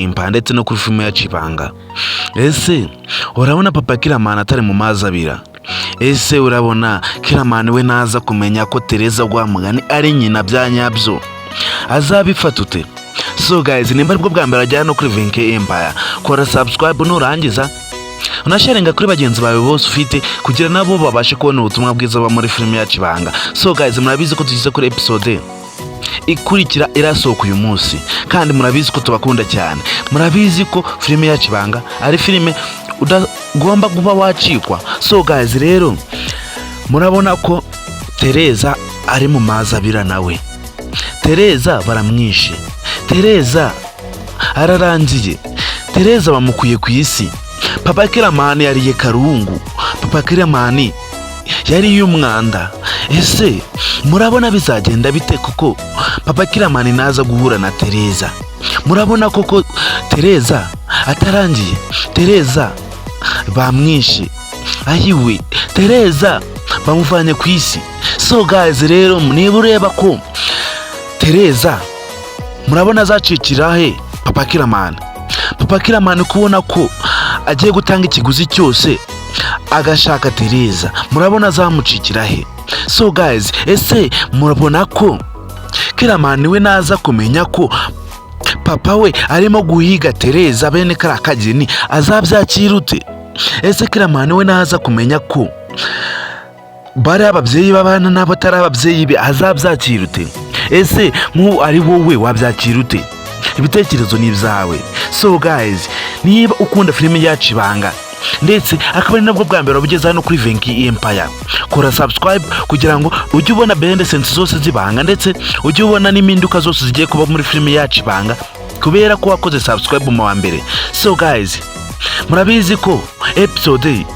Impa ndetse no kuri filime ya Cibanga. Ese urabona papa Kiramani atari mu mazi abira? Ese urabona Kiramani we naza kumenya ko Tereza Rwamugani ari nyina bya nyabyo, azabifata ute? So guys, nimba aribwo bwa mbere ajyana no kuri Venke Empire, kora subscribe, nurangiza unasharinga kuri bagenzi bawe bose ufite kugira nabo babashe kubona ubutumwa bwiza buba muri filime yacu Ibanga. So guys, murabizi ko tugeze kuri episode ikurikira irasohoka uyu munsi, kandi murabizi ko tubakunda cyane. Murabizi ko filime yacu Ibanga ari filime udagomba kuba wacikwa. So guys, rero murabona ko Tereza ari mu mazi abira nawe. Tereza baramwishe, Tereza ararangiye, Tereza bamukuye ku isi. Papa Kiramani yariye karungu, papa Kiramani yariye umwanda. Ese murabona bizagenda bite kuko papa Kiramani naza guhura na Tereza? Murabona koko Tereza atarangiye? Tereza bamwishe, ayiwe, Tereza bamuvanye ku isi. So guys, rero niba ureba ko Tereza, murabona azacikira he papa Kiramani? Papa Kiramani kubona ko agiye gutanga ikiguzi cyose agashaka Tereza, murabona azamucikira he? So guys, ese murabona ko Kiramani we naza kumenya ko papa we arimo guhiga Tereza bene kariya kageni, azabyakira ute? Ese Kiramani we naza kumenya ko bari ababyeyi b'abana n'abo atari ababyeyi be, azabyakira ute? Ese nk'ubu ari wowe wabyakira ute? Ibitekerezo ni ibyawe. So guys, niba ukunda filime yacu Ibanga, ndetse akaba ari nabwo bwa mbere wabugeze hano kuri Venki Empire, kora subscribe kugira ngo ujye ubona behind the scenes zose z'Ibanga, ndetse ujye ubona n'impinduka zose zigiye kuba muri filime yacu Ibanga, kubera ko wakoze subscribe mu wa mbere. So guys, murabizi ko episode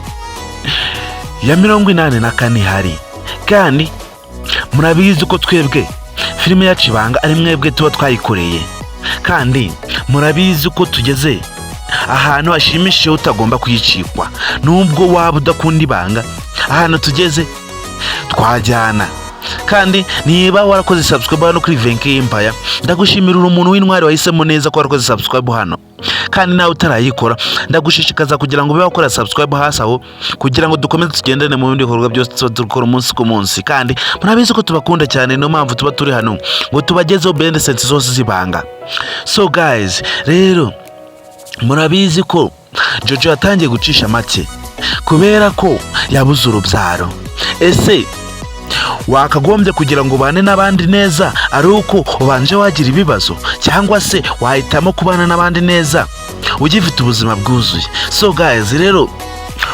ya 84 ihari, kandi murabizi ko twebwe filime yacu Ibanga ari mwebwe tuba twayikoreye, kandi murabizi ko tugeze ahantu hashimishije utagomba kuyicikwa nubwo waba udakunda Ibanga. Ahantu tugeze twajyana. Kandi niba warakoze subscribe hano kuri Venke Empire, ndagushimira, uri umuntu w'intwari wahisemo neza ko warakoze subscribe hano. Kandi nawe utarayikora, ndagushishikaza kugira ngo ube wakora subscribe hasi aho, kugira ngo dukomeze tugendane mu bindi bikorwa byose tuba dukora umunsi ku munsi. Kandi murabizi ko tubakunda cyane, niyo mpamvu tuba turi hano ngo tubagezeho behind the scenes zose z'Ibanga. So guys, rero murabizi ko Jojo yatangiye gucisha make kubera ko yabuze urubyaro. Ese wakagombye kugira ngo ubane n'abandi neza ari uko ubanje wagira ibibazo, cyangwa se wahitamo kubana n'abandi neza ugifite ubuzima bwuzuye? So guys, rero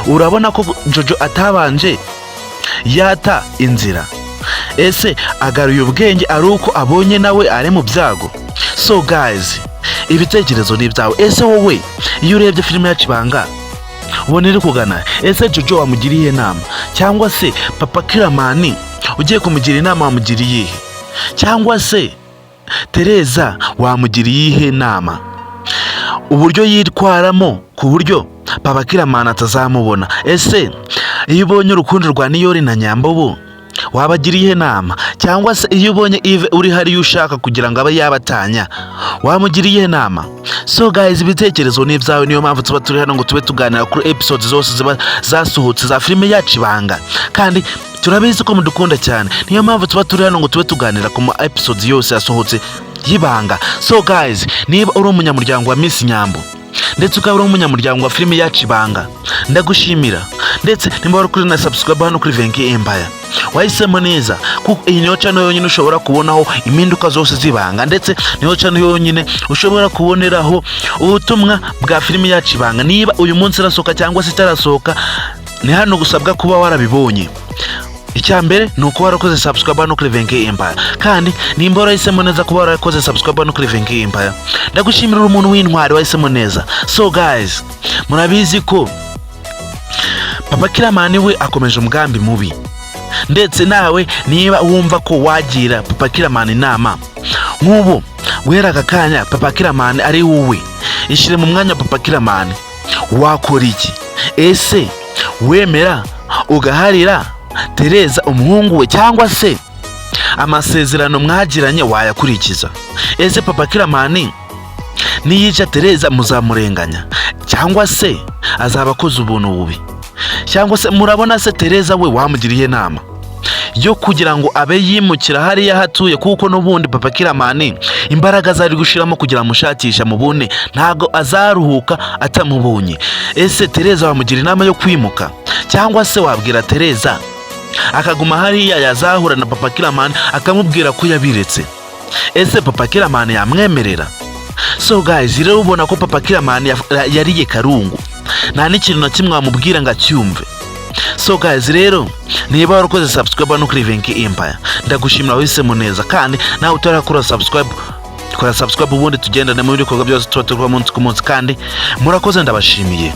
urabona ko Jojo atabanje yata inzira. Ese agaruye ubwenge ari uko abonye nawe ari mu byago? So guys, ibitekerezo ni ibyawe. Ese wowe iyo urebye filime yacu Ibanga, ubona iri kugana? Ese Jojo wamugiriye inama, cyangwa se papa Kiramani ugiye kumugira inama wamugira iyihe, cyangwa se Tereza wamugira iyihe nama, uburyo yitwaramo ku buryo papa Kiramani atazamubona? Ese iyo ubonye urukundo rwa Niyori na Nyambobo, wabagira iyihe nama, cyangwa se iyo ubonye Ive uri hariya ushaka kugira ngo abe yabatanya, wamugira iyihe nama? So guys, ibitekerezo ni ibyawe, niyo mpamvu tuba turi hano ngo tube tuganira kuri episode zose ziba zasohotse za filime yacu Ibanga. Kandi turabizi ko mudukunda cyane, niyo mpamvu tuba turi hano ngo tube tuganira ku ma episodes yose yasohotse y'Ibanga. So guys, niba uri umunyamuryango wa Miss Nyambo, ndetse ukaba uri umunyamuryango wa filime yacu Ibanga, ndagushimira. Ndetse nimba wari kuri na subscribe hano kuri Venki Empire, wahisemo neza, kuko iyi niyo channel yonyine ushobora kubonaho impinduka zose z'Ibanga, ndetse niyo channel yonyine ushobora kuboneraho ubutumwa bwa filime yacu Ibanga. Niba uyu munsi irasohoka cyangwa se itarasohoka, ni hano gusabwa kuba warabibonye. Icya mbere ni uko warakoze subscribe hano kuri Venke Empire. Kandi nimba warahisemo neza kuba warakoze subscribe hano kuri Venke Empire, ndagushimira, uri umuntu w'intwari wahisemo neza. So guys, murabizi ko papa Kiramani we akomeje umugambi mubi. Ndetse nawe niba wumva ko wagira papa Kiramani inama, nk'ubu guhera aka kanya papa Kiramani ari wowe, ishyire mu mwanya wa papa Kiramani, wakora iki? Ese wemera ugaharira Tereza umuhungu we, cyangwa se amasezerano mwagiranye wayakurikiza? Ese papa Kiramani Niyica Tereza muzamurenganya, cyangwa se azaba akoze ubuntu bubi? Cyangwa se murabona se Tereza we wamugiriye inama yo kugira ngo abe yimukira hariya hatuye, kuko n'ubundi papa Kiramani imbaraga zari gushiramo kugira amushakisha mubone, ntabwo azaruhuka atamubonye. Ese Tereza wamugira inama yo kwimuka, cyangwa se wabwira Tereza akaguma hariya, yazahura na papa Kiramani akamubwira ko yabiretse? Ese papa Kiramani yamwemerera? So guys, rero ubona ko papa Kiramani yariye karungu, nta n'ikintu na kimwe wamubwira ngo acyumve. So guys, rero niba warakoze subscribe no kuri Venki Empire, ndagushimira, wahisemo neza. Kandi nawe utarakora subscribe, kora subscribe, ubundi tugendane mu bikorwa byose tuba turi munsi ku munsi. Kandi murakoze, ndabashimiye.